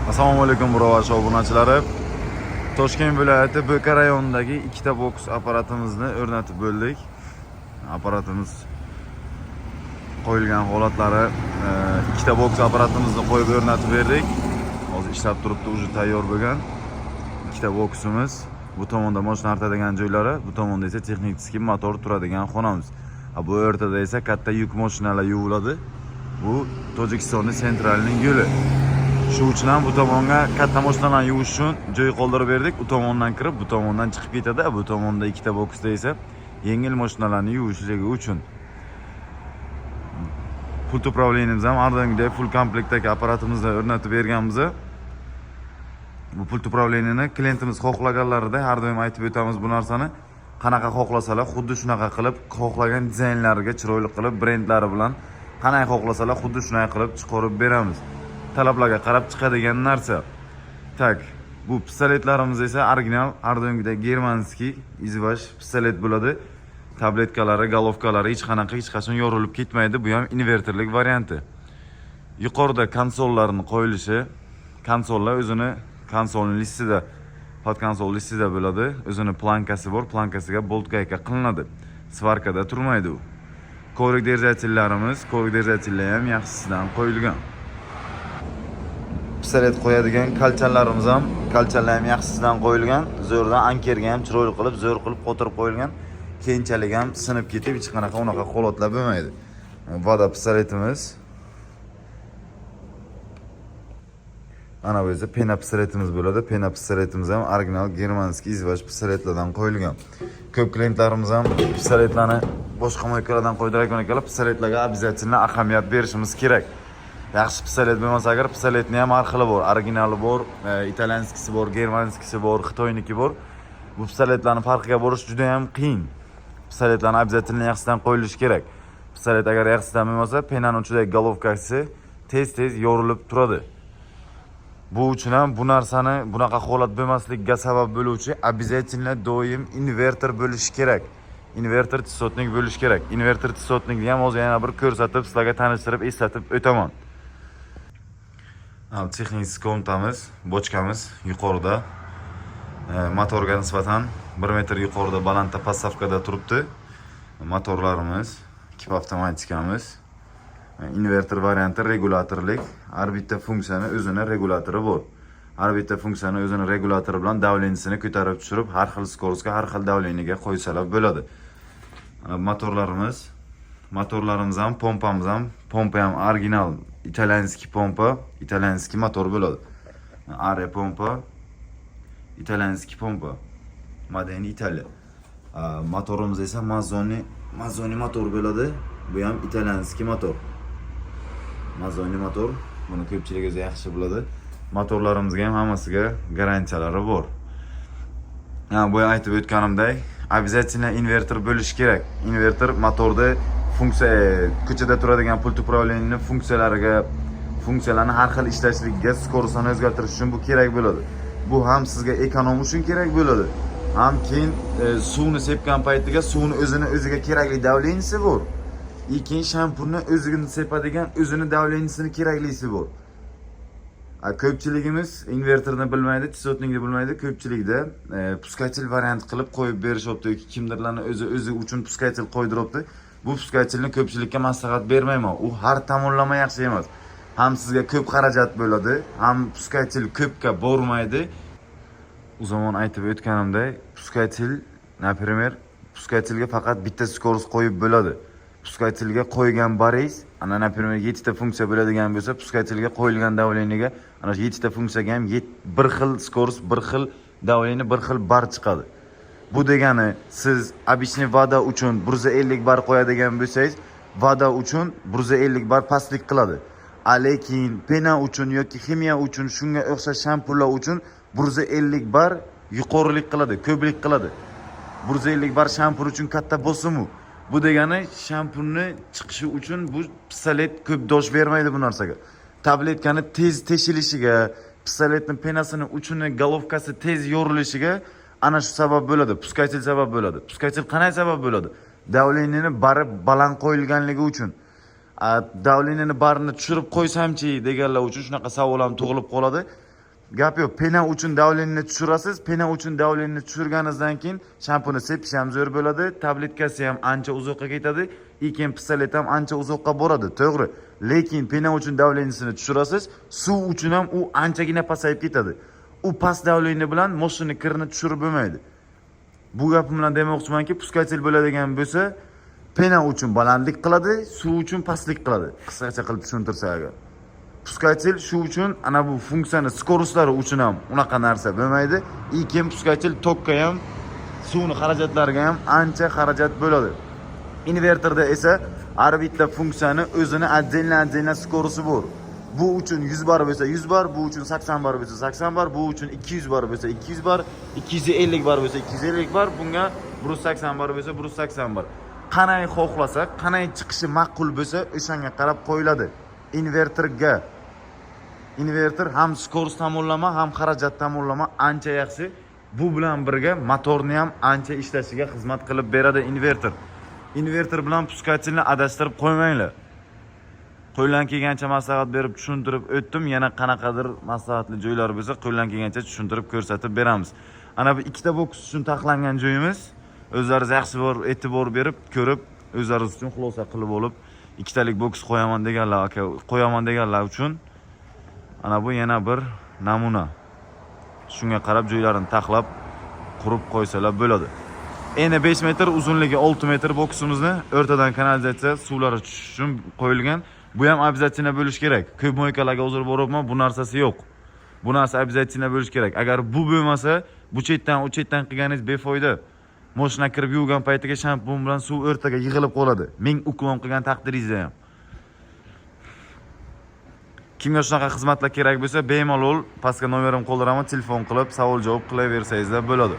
Assalomu alaykum, birodarlar, obunachilari. Toshkent viloyati Bo'ka rayonidagi ikkita boks apparatimizni o'rnatib bo'ldik. Apparatimiz qo'yilgan holatlari, ikkita boks apparatimizni qo'yib o'rnatib berdik. Hozir ishlab turibdi, уже tayyor bo'lgan. Ikkita boksimiz. Bu tomonda mashina artadigan joylari, bu tomonda esa texnik motor turadigan xonamiz. Ha, bu o'rtada esa katta yuk mashinalar yuviladi. Bu Tojikistonning центральный yo'li. Shu uchun ham bu tomonga katta mashinalarni yuvish uchun joy qoldirib berdik. U tomondan kirib, bu tomondan chiqib ketadi. Bu tomonda ikkita boksda esa yengil mashinalarni yuvishligi uchun. Пульт управления miz ham har doimgidek full komplektdagi apparatimizni o'rnatib berganmiz. Bu пульт управления ni klientimiz xohlaganlarida har doim aytib o'tamiz bu narsani. Qanaqa xohlasalar, xuddi shunaqa qilib, xohlagan dizaynlariga chiroyli qilib, brendlari bilan qanday xohlasalar, xuddi shunaqa qilib chiqarib beramiz. Talablarga qarab chiqadigan narsa. Так, bu pistoletlarimiz esa original, har doimgidek германский izvash pistolet bo'ladi. Tabletkalari, головка lari hech qanaqa hech qachon yorilib ketmaydi. Bu ham inverterlik varianti. Yuqorida konsollarning qo'yilishi, konsollar o'zini konsolning listida, подконсоль listida bo'ladi. O'zini plankasi bor, plankasiga болт гайка qilinadi. Сварка da turmaydi u. Коврик держатель larimiz, коврик держатель lar ham yaxshisidan qo'yilgan. Pistolet qo'yadigan kalchanlarimiz ham, kalchanlar ham yaxshisidan qo'yilgan. Zo'rdan ankerga ham chiroyli qilib, zo'r qilib qotirib qo'yilgan. Keyinchalik ham sinib ketib, hech qanaqa unaqa holatlar bo'lmaydi. Вода pistoletimiz. Ana bu esa пена pistoletimiz bo'ladi. Пена pistoletimiz ham original германский izvash pistoletlardan qo'yilgan. Ko'p klientlarimiz ham pistoletlarni boshqa мойка lardan qo'ydirayotgan ekanlar. Pistoletlarga обязательно ahamiyat berishimiz kerak. Yaxshi pistolet bo'lmasa agar, pistoletni ham har xili bor. Originali bor, итальянский si bor, германский si bor, xitoyniki bor. Bu pistoletlarni farqiga borish juda ham qiyin. Pistoletlarni обязательно yaxshisidan qo'yilishi kerak. Pistolet agar yaxshisidan bo'lmasa, пена ni uchidagi головка si tez-tez yorilib turadi. Bu uchun ham bu narsani, bunaqa holat bo'lmasligiga sabab bo'luvchi обязательно doim inverter bo'lishi kerak. Inverter частотник bo'lishi kerak. Inverter частотник ni ham hozir yana bir ko'rsatib, sizlarga tanishtirib, eslatib o'taman. Ha, texnik комната miz, bochkamiz yuqorida. Motorga nisbatan 1 metr yuqorida, balandda подставка da turibdi. Motorlarimiz, kip avtomatikamiz. Inverter varianti regulatorlik. Har bitta funksiyani o'zini regulatori bor. Har bitta funksiyani o'zini regulatori bilan давление sini ko'tarib tushirib, har xil скорость ga, har xil давление ga qo'ysalar bo'ladi. Motorlarimiz ham, pompamiz ham, pompa ham original итальянский pompa, итальянский motor bo'ladi. Are pompa, итальянский pompa. Made in Italia. Motorimiz esa Mazzoni motor bo'ladi. Bu ham итальянский motor. Mazzoni motor. Buni ko'pchilik o'zi yaxshi biladi. Motorlarimizga ham hammasiga garantiyalari bor. Ha, boya aytib o'tganimdek, обязательно inverter bo'lishi kerak. Inverter motorda funksiya, ko'chada turadigan пульт управления funksiyalariga, funksiyalarni har xil ishlashligiga, скорость ini o'zgartirish uchun bu kerak bo'ladi. Bu ham sizga эконом uchun kerak bo'ladi. Ham keyin suvni sepgan paytiga suvni o'zini o'ziga kerakli давление si bor. И keyin shampunni o'zini sepadigan o'zini давление sini keraklisi bor. A, ko'pchiligimiz inverterni bilmaydi, частотник ni bilmaydi. Ko'pchilikda пускатель variant qilib qo'yib berishyapti yoki kimdirlarni o'zi o'zi uchun пускатель qo'ydiryapti. Bu пускатель ni ko'pchilikka maslahat bermayman. U har tomonlama yaxshi emas. Ham sizga ko'p xarajat bo'ladi, ham пускатель ko'pga bormaydi. U zamon aytib o'tganimdek, пускатель, например, пускатель ga faqat bitta скорость qo'yib bo'ladi. Пускатель ga qo'ygan baringiz, ana, например, 7 ta funksiya bo'ladigan bo'lsa, пускатель ga qo'yilgan давление ga ana shu 7 ta funksiyaga ham bir xil скорость, bir xil давление, bir xil bar chiqadi. Bu degani siz обычный вода uchun 150 bar qo'yadigan bo'lsangiz, вода uchun 150 bar pastlik qiladi. A lekin пена uchun yoki ximiya uchun, shunga o'xshash shampunlar uchun 150 bar yuqorilik qiladi, ko'plik qiladi. 150 bar shampun uchun katta bosim u. Bu degani shampunni chiqishi uchun bu pistolet ko'p dosh bermaydi bu narsaga. Tabletkani tez teshilishiga, pistoletni пена sini uchini, головка si tez yorilishiga ana shu sabab bo'ladi. Пускатель sabab bo'ladi. Пускатель qanday sabab bo'ladi? Давление ni bari baland qo'yilganligi uchun. A, давление ni barini tushirib qo'ysamchi deganlar uchun shunaqa savol ham tug'ilib qoladi. Gap yo'q. Пена uchun давление tushirasiz. Пена uchun давление tushirganingizdan keyin shampuni sepish ham zo'r bo'ladi, tabletkasi ham ancha uzoqqa ketadi, и keyin pistolet ham ancha uzoqqa boradi. To'g'ri. Lekin пена uchun давление sini tushirasiz, suv uchun ham u anchagina pasayib ketadi. U past давление bilan moshina kirini tushirib bo'lmaydi. Bu gapim bilan demoqchimanki, пускатель bo'ladigan bo'lsa, пена uchun balandlik qiladi, suv uchun pastlik qiladi. Qisqacha qilib tushuntirsa agar. Пускатель shu uchun ana bu funksiyani скорость lari uchun ham unaqa narsa bo'lmaydi. И keyin пускатель tokka ham, suvni xarajatlariga ham ancha xarajat bo'ladi. Invertorda esa har bitta funksiyani o'zini отдельно отдельно скорость i bor. Bu uchun 100 bar bo'lsa 100 bar, bu uchun 80 bar bo'lsa 80 bar, bu uchun 200 bar bo'lsa 200 bar, 250 bar bo'lsa 250 bar, bunga 180 bar bo'lsa 180 bar. Qanday xohlasa, qanday chiqishi ma'qul bo'lsa, o'shanga qarab qo'yiladi. Invertorga invertor ham скорость tomonlama, ham xarajat tomonlama ancha yaxshi. Bu bilan birga motorni ham ancha ishlashiga xizmat qilib beradi invertor. Invertor bilan пускатель ni adashtirib qo'ymanglar. Qo'ldan kelgancha maslahat berib tushuntirib o'tdim. Yana qanaqadir maslahatli joylar bo'lsa, qo'ldan kelgancha tushuntirib ko'rsatib beramiz. Ana bu ikkita boks uchun taxlangan joyimiz. O'zlaringiz yaxshi bor e'tibor berib, ko'rib, o'zlaringiz uchun xulosa qilib olib, ikkitalik boks qo'yaman deganlar, aka, qo'yaman deganlar uchun ana bu yana bir namuna. Shunga qarab joylarini taxlab qurib qo'ysalar bo'ladi. Eni 5 metr, uzunligi 6 metr boksimizni o'rtadan kanalizatsiya suvlari tushishi uchun qo'yilgan. Bu ham обязательно bo'lishi kerak. Ko'p мойка larga hozir boryapman, bu narsasi yo'q. Bu narsa обязательно bo'lishi kerak. Agar bu bo'lmasa, bu chetdan, u chetdan qilganingiz befoyda. Moshina kirib yuvgan paytiga shampun bilan suv o'rtaga yig'ilib qoladi. Ming уклон qilgan taqdiringizda ham. Kimga shunaqa xizmatlar kerak bo'lsa, bemalol pastga nomerimni qoldiraman, telefon qilib savol javob qilaversangizlar bo'ladi.